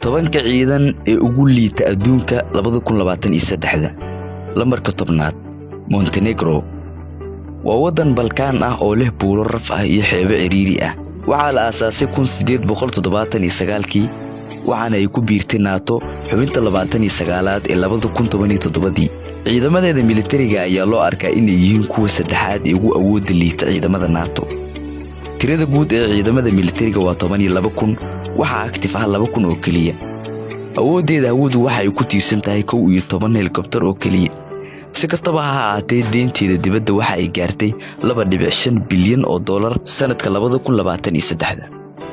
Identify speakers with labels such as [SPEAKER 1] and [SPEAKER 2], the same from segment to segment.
[SPEAKER 1] 10-ka ciidan ee ugu liita adduunka 2023-da. Lambarka 10aad, Montenegro. Waa waddan Balkaan ah oo leh buuro raf ah iyo xeebo ciriiri ah. Waxaa la aasaasay 1879-kii, waxaana ay ku biirtay NATO xubinta 29aad ee 2017-dii. Ciidamadeeda militariga ayaa loo arkaa inay yihiin kuwa saddexaad ee ugu awoodda liita ciidamada NATO. Tirada guud ee ciidamada militariga waa 12,000, waxaa active ah 2,000 oo keliya. Awooddeeda hawadu waxa ay ku tiirsan tahay 11 helikobtar oo keliya. Si kastaba ha ahaatee, deynteeda dibadda waxa ay gaartay 2.5 bilyan oo dollar sanadka 2023-da.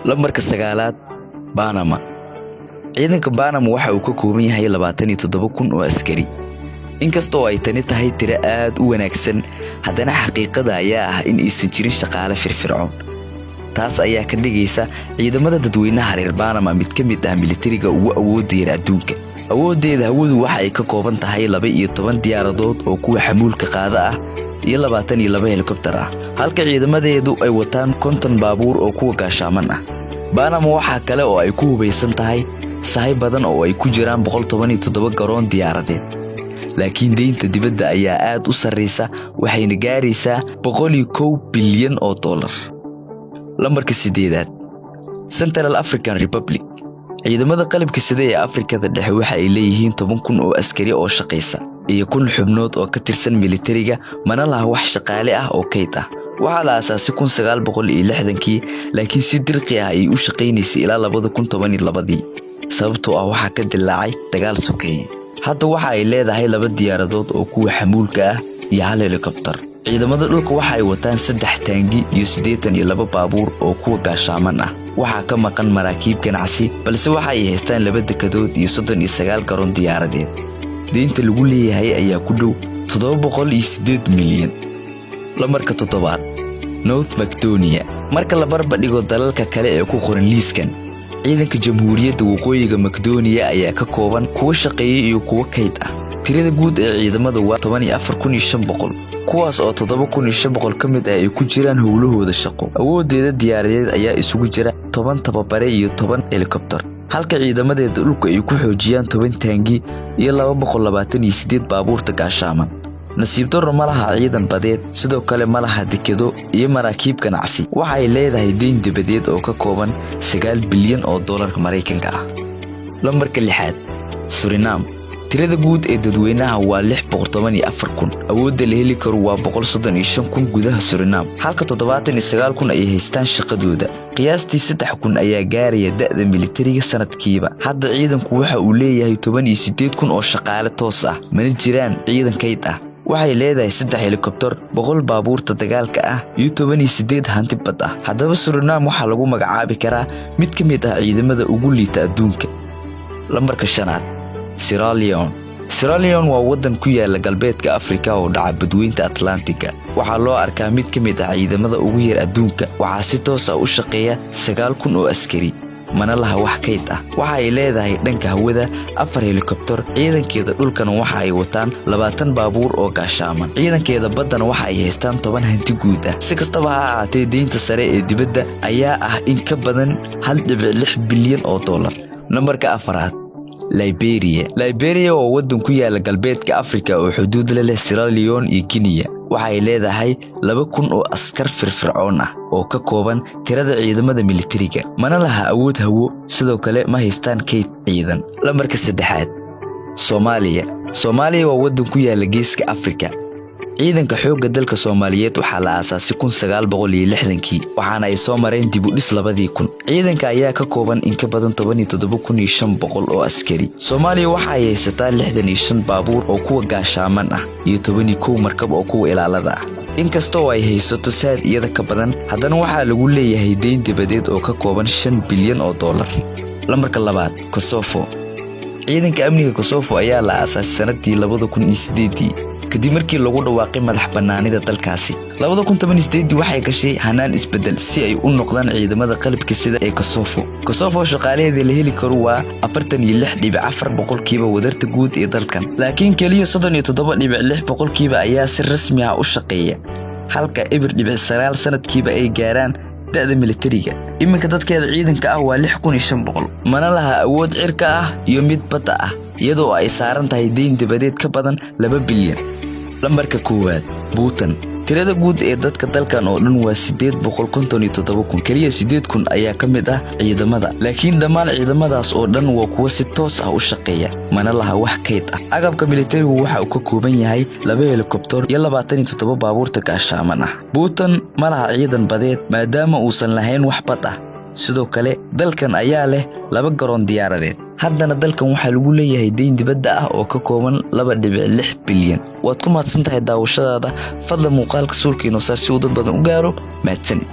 [SPEAKER 1] Lambarka 9aad, Banama. Ciidanka Banama waxa uu ka kooban yahay 27,000 oo askari. Inkasta oo ay tani tahay tiro aad u wanaagsan, haddana xaqiiqada ayaa ah in aysan jirin shaqaale firfircoon. Taas ayaa ka dhigaysa ciidamada dadweynaha reer Banama mid ka mid ah militariga ugu awoodda yar adduunka. Awooddeeda hawadu waxa ay ka kooban tahay 12 diyaaradood oo kuwa xamuulka qaada ah iyo 22 helikobtar ah, halka ciidamadeedu ay wataan 50 baabuur oo kuwa gaashaaman ah. Banama waxaa kale oo ay ku hubaysan tahay sahay badan oo ay ku jiraan 117 garoon diyaaradeed, laakiin deynta dibadda ayaa aad u sarreysa, waxayna gaaraysaa 101 bilyan oo dollar. Lambarka 8aad, Central African Republic. Ciidamada qalabka sida ee Afrikada Dhexe waxa ay leeyihiin 10,000 oo askari oo shaqaysa iyo 1,000 xubnood oo ka tirsan militariga, mana laha wax shaqaale ah oo kayd ah. Waxaa la aasaasay 1960-kii, laakiin si dirqi ah ayay u shaqaynaysay ilaa 2012-dii, sababtoo ah waxaa ka dilaacay dagaal sokeeye. Hadda waxa ay leedahay laba diyaaradood oo kuwa xamuulka ah iyo hal helikobtar. Ciidamada dhulka waxa ay wataan saddex taangi iyo 82 baabuur oo kuwa gaashaaman ah. Waxaa ka maqan maraakiib ganacsi, balse waxa ay haystaan laba dekadood iyo 39 garoon diyaaradeed. Deynta lagu leeyahay ayaa ku dhow 708 milyan. Lambarka 7aad, North Macedonia. Marka la barbardhigo dalalka kale ee ku qoran liiskan, ciidanka Jamhuuriyadda Waqooyiga Makedoniya ayaa ka kooban kuwo shaqeeya iyo kuwo kayd ah. Tirada guud ee ciidamada waa 14,500, kuwaas oo 7500 ka mid ah ay ku jiraan howlahooda shaqo. Awooddeeda diyaaradeed ayaa isugu jira 10 tababare iyo 10 helikobtar, halka ciidamadeeda dhulka ay ku xoojiyaan 10 taangi iyo 228 baabuurta gaashaaman. Nasiib darro, ma laha ciidan badeed, sidoo kale ma laha dekedo iyo maraakiib ganacsi. Waxa ay leedahay deyn dibadeed oo ka kooban 9 bilyan oo doolarka Maraykanka ah. Lambarka 6aad, Surinam. Tirada guud ee dadweynaha waa 614,000. Awoodda la heli karo waa 135,000 gudaha Surinam, halka 79,000 ay haystaan shaqadooda. Qiyaastii 3,000 ayaa gaaraya da'da militariga sanadkiiba. Hadda ciidanku waxa uu leeyahay 18,000 oo shaqaale toos ah, mana jiraan ciidan kayd ah. Waxay leedahay saddex helikobtar, 100 baabuurta dagaalka ah iyo 18 hanti bad ah. Haddaba, Surinam waxaa lagu magacaabi karaa mid ka mid ah ciidamada ugu liita adduunka. Lambarka 5aad, Sierra Leone. Sierra Leone waa waddan ku yaala galbeedka Afrika oo dhaca badweynta Atlantiga. Waxaa loo arkaa mid ka mid ah ciidamada ugu yar adduunka. Waxaa si toos ah u shaqeeya 9,000 oo askari, mana laha wax kayd ah. Waxa ay leedahay dhanka hawada afar helikobtar. Ciidankeeda dhulkana waxa ay wataan 20 baabuur oo gaashaaman. Ciidankeeda baddana waxa ay haystaan 10 hanti guud ah. Si kastaba ha ahaatee, deynta sare ee dibadda ayaa ah in ka badan 1.6 bilyan oo dollar. Nambarka 4aad, Liberia. Liberia waa waddan ku yaala galbeedka Afrika oo xuduud la leh Sierra Leone iyo Guinea. Waxay leedahay 2,000 oo askar firfircoon ah oo ka kooban tirada ciidamada militariga, mana laha awood hawo, sidoo kale ma haystaan kayd ciidan. Lambarka 3aad, Soomaaliya. Soomaaliya waa waddan ku yaala geeska Afrika. Ciidanka xoogga dalka Soomaaliyeed waxaa la aasaasay 1960-kii, waxaana ay soo mareen dib u dhis 2000. Ciidanka ayaa ka kooban in ka badan 17,500 oo askari. Soomaaliya waxa ay haysataa 65 baabuur oo kuwa gaashaaman ah iyo 11 markab oo kuwa ilaalada ah. Inkasta oo ay haysato saad iyada ka badan, haddana waxaa lagu leeyahay deyn dibadeed oo ka kooban 5 bilyan oo dollar. Lambarka 2aad, Kosofo. Ciidanka amniga Kosofo ayaa la aasaasay sanadii 2008-dii, kadib markii lagu dhawaaqay madax bannaanida dalkaasi. 2018-dii waxay gashay hanaan isbeddel si ay u noqdaan ciidamada qalabka sida ee Kosofo. Kosofo shaqaalaheeda la heli karo waa 46.4% wadarta guud ee dalkan, laakiin keliya 37.6% ayaa si rasmi ah u shaqeeya, halka 0.9 sanadkiiba ay gaaraan da'da militariga. Iminka dadkeeda ciidanka ah waa 6500, mana laha awood cirka ah iyo mid badda ah, iyadoo ay saaran tahay deyn dibadeed ka badan 2 bilyan. Lambarka 1aad, Buutan. Tirada guud ee dadka dalkan oo dhan waa 857,000. Keliya 8,000 ayaa ka mid ah ciidamada, laakiin dhammaan ciidamadaas oo dhan waa kuwo si toos ah u shaqeeya, mana laha wax kayd ah. Agabka militarigu waxa uu ka kooban yahay laba helikobtar iyo 27 baabuurta gaashaaman ah. Buutan ma laha ciidan badeed, maadaama uusan lahayn wax bad ah. Sidoo kale dalkan ayaa leh laba garoon diyaaradeed. Haddana dalkan waxaa lagu leeyahay deyn dibadda ah oo ka kooban 2.6 bilyan. Waad ku mahadsan tahay daawashadaada. Fadlan muuqaalka suulka inoo saar si uu dad badan u gaaro. Mahadsanid.